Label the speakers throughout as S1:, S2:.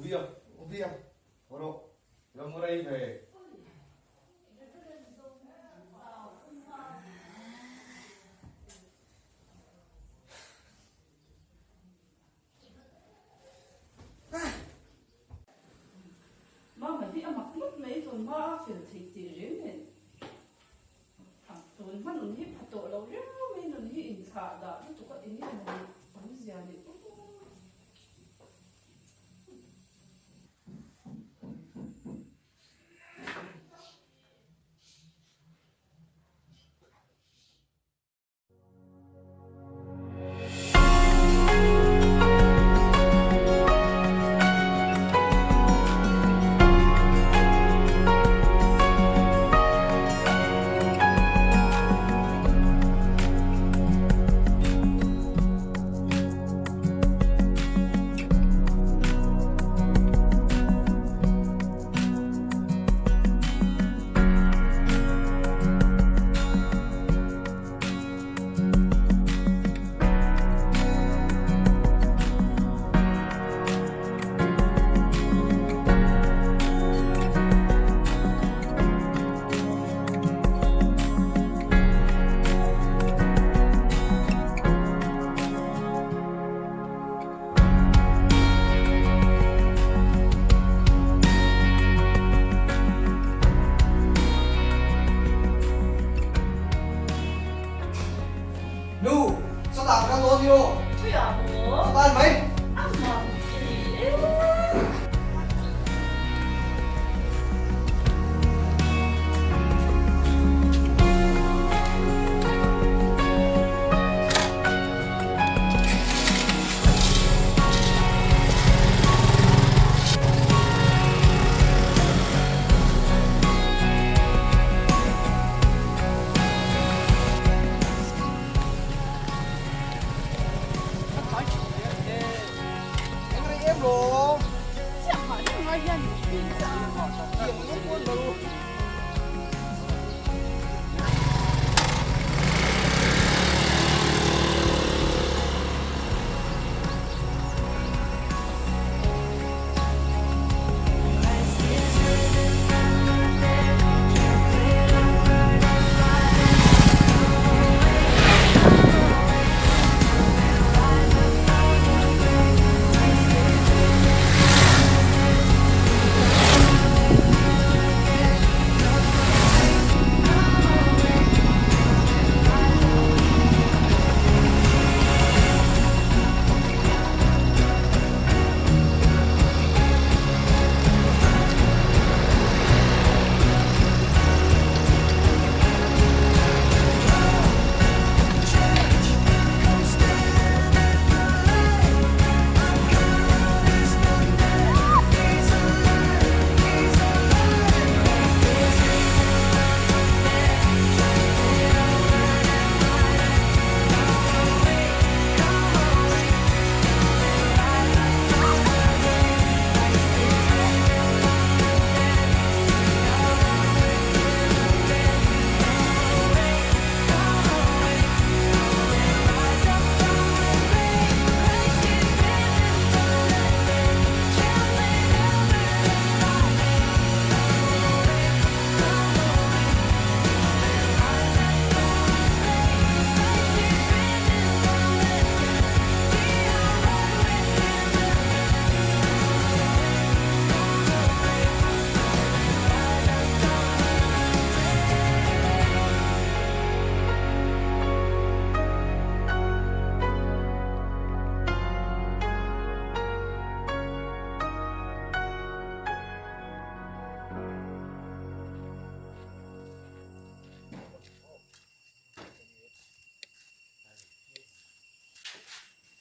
S1: Ubiak. Ubiak. Ro. Ram rei ve.
S2: Mama hi a mak ngawt mai tun hma a fel theih tih reng nen tun hma nun hi pha tawh lo riau mai nun hi inthlah dah lutuk a eng nge maw awmzia leh aw.
S3: Nu, sawtah ka kal dawn ni aw.
S2: Thuiah maw?
S3: Sawtah mai.
S2: A mak thei e.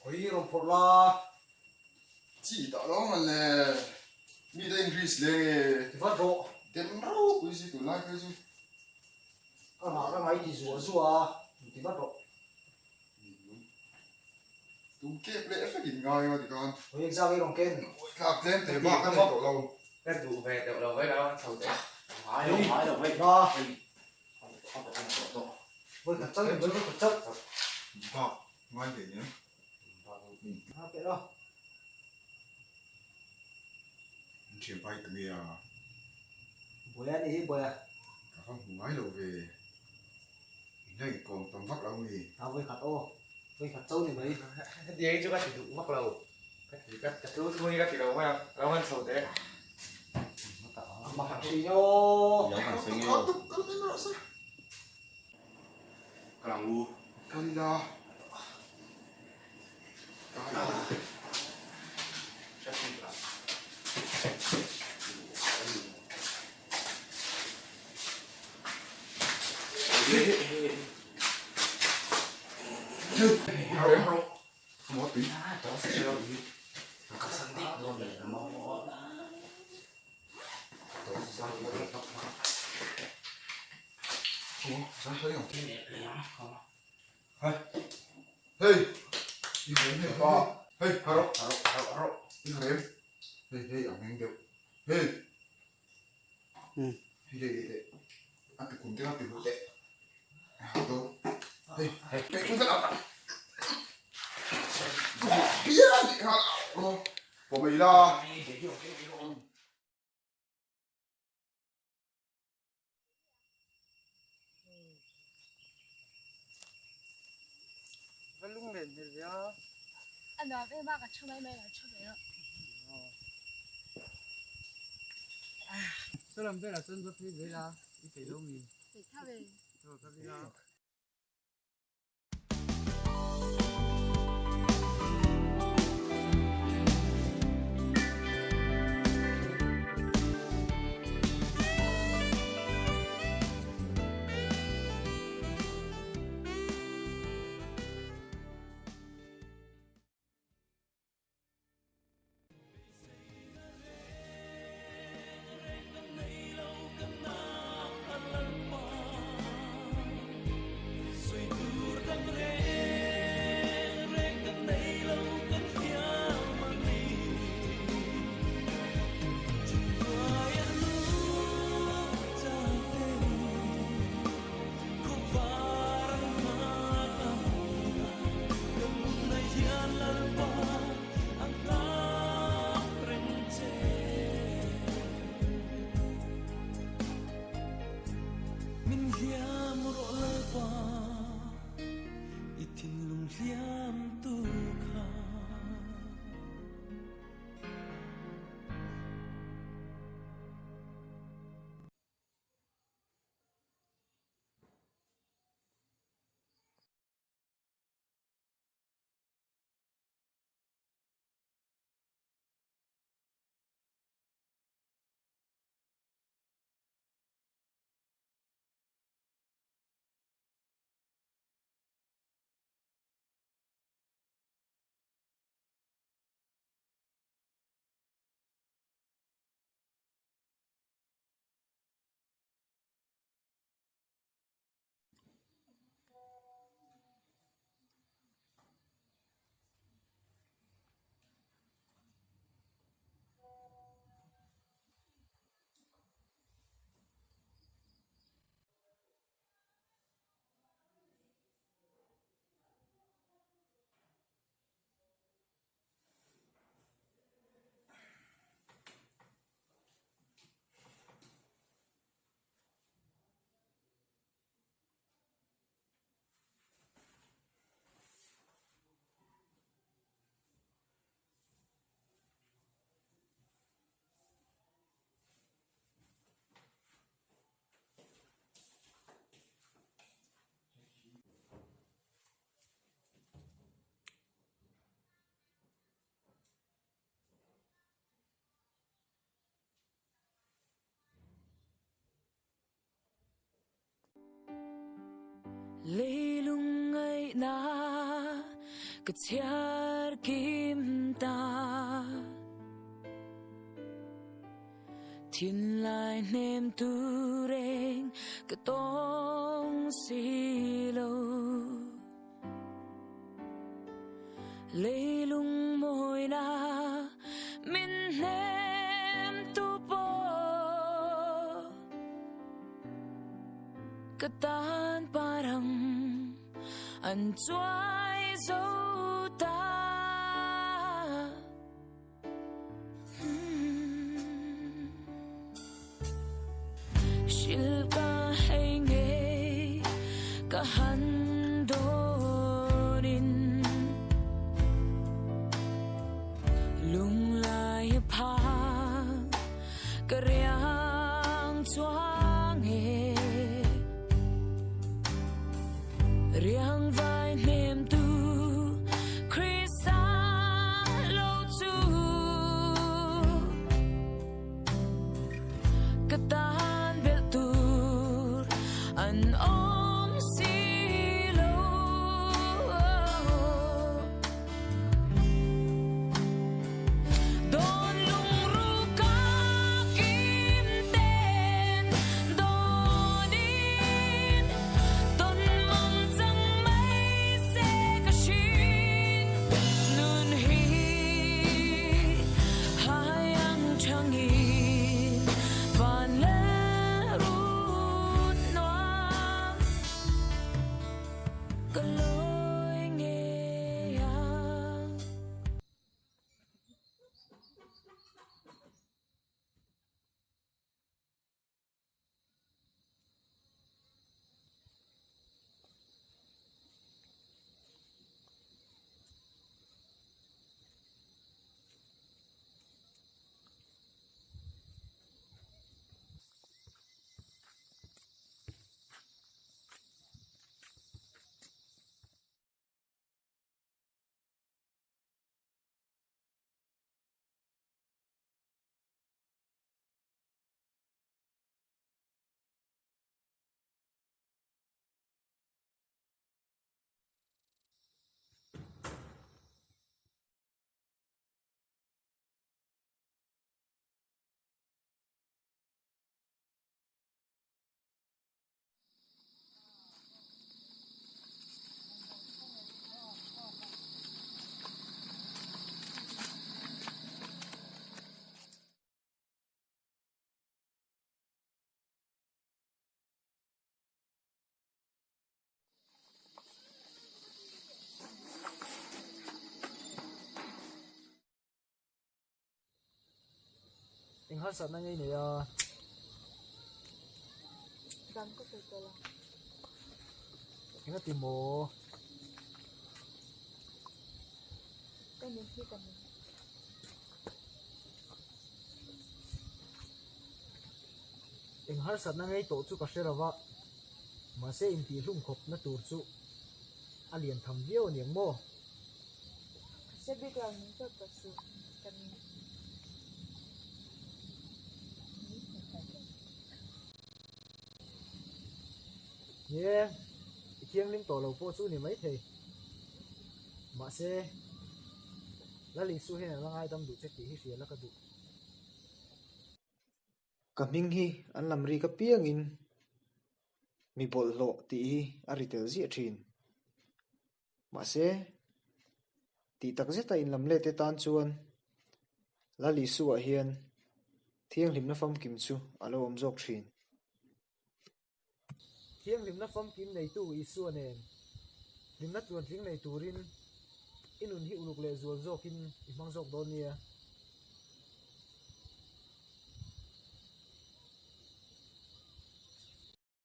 S3: Khawi rawn phawrh la.
S4: Chi dah lo man le. Mi te English leng e.
S3: Ti vat rawh.
S4: Den ropui si tunlai phei chu.
S3: Ka rah ka ngai ti zuah zuah a, ti vat rawh.
S4: Tum kep leh fek in ngai a ti khan.
S3: Khawi exam i rawn ken.
S4: Tlak tlem teh bak a nei tawh lo.
S5: Ka duh ve deuh lo vek a, chho teh. Ngai lo, ngai lo vek.
S3: Ba. Vawi khat chauh in vawi khat chauh.
S4: Bak ngai hle nia.
S3: Ha peh lo.
S4: An thianpa hi tunge a?
S3: Buaia nih hi Buaia.
S4: Ka va hmu ngai lo ve. In la inkawm tam vak lo mi?
S3: A vawi khat aw, vawi khat chauh ni mai.
S5: Hetiang hi chu ka ti duh vak lo. Ka ti ka ka thu thu hi ka ti lo mai a, ka lo han chho teh.
S3: A mak thin aw.
S1: Lo han sawi ngei.
S4: Kal mai rawh se.
S1: Kal ang u.
S4: Kal ila. Kal ang.
S6: Va lunglen hmel ve a.
S7: A nuam em a, ka thu mai mai lo thu ve rawh.
S6: Saw lam velah chuan va phei zel a, i peih lo mi?
S7: Peih tha ve.
S6: Chaw ka vil a.
S8: Leilung ngaihna ka chhiar kim ta Thinlai hnem tu reng ka tawng si lo Leilung mawina min hnem tu pawh Ka tan parang an chuai zo ta. Ka lawi ngei ang.
S3: Eng harsatna ngei nei a?
S7: Dam ka sawi tawh lo.
S3: Enga ti maw?
S7: Ka ning hi ka ning.
S3: Eng harsatna ngei tawh chu ka hre lo va, mahse intihhlum khawpna tur chu a lian tham viau aniang maw?
S7: Ka hre bik lo ning tawh tawh suh ka ning.
S3: Nie, i thianghlim tawh lo pawh chu ni maithei. Mahse, Lal Isu hian a la ngaidam duh che tih hi hria la ka duh. Ka hming hi an lam rik apiangin mi bawlhhlawh tih hi a ri tel ziah thin. Mahse, tih tak zeta inlam let te tan chuan Lal Isua hian thianghlimna famkim chu a lo awm zawk thin. Thianghlimna famkim neitu Isua nen hlimna tluantling nei turin i nun hi uluk leh zual zawkin i hmang zawk dawn nia.